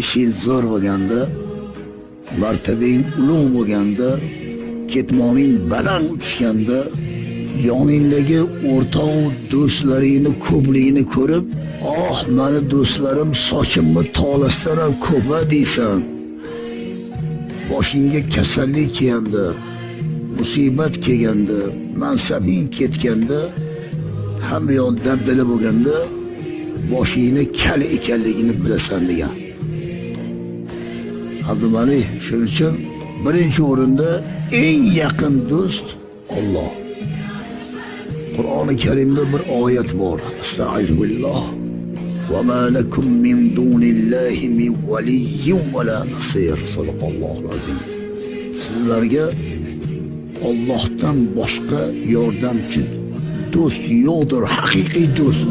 Ishing zo'r bo'lganda, martabang ulug' bo'lganda, ketmoning baland uchganda, yoningdagi o'rtoq do'stlaringni ko'pligini ko'rib, "Oh, mani do'stlarim sochimni tolasidan ham ko'p" deysan. Boshingga kasallik kelganda, musibat kelganda, mansabing ketganda, hamma yoq dabdala bo'lganda, boshingni kal ekanligini bilasan degan. Abdumalik, shuning uchun birinchi o'rinda eng yaqin do'st Alloh. Qur'oni Karimda bir oyat bor. Astaizu billah. Va ma lakum min dunillahi min waliyyin va la nasir. Sadaqallohu azim. Sizlarga Allohdan boshqa yordamchi do'st yo'qdir, haqiqiy do'st.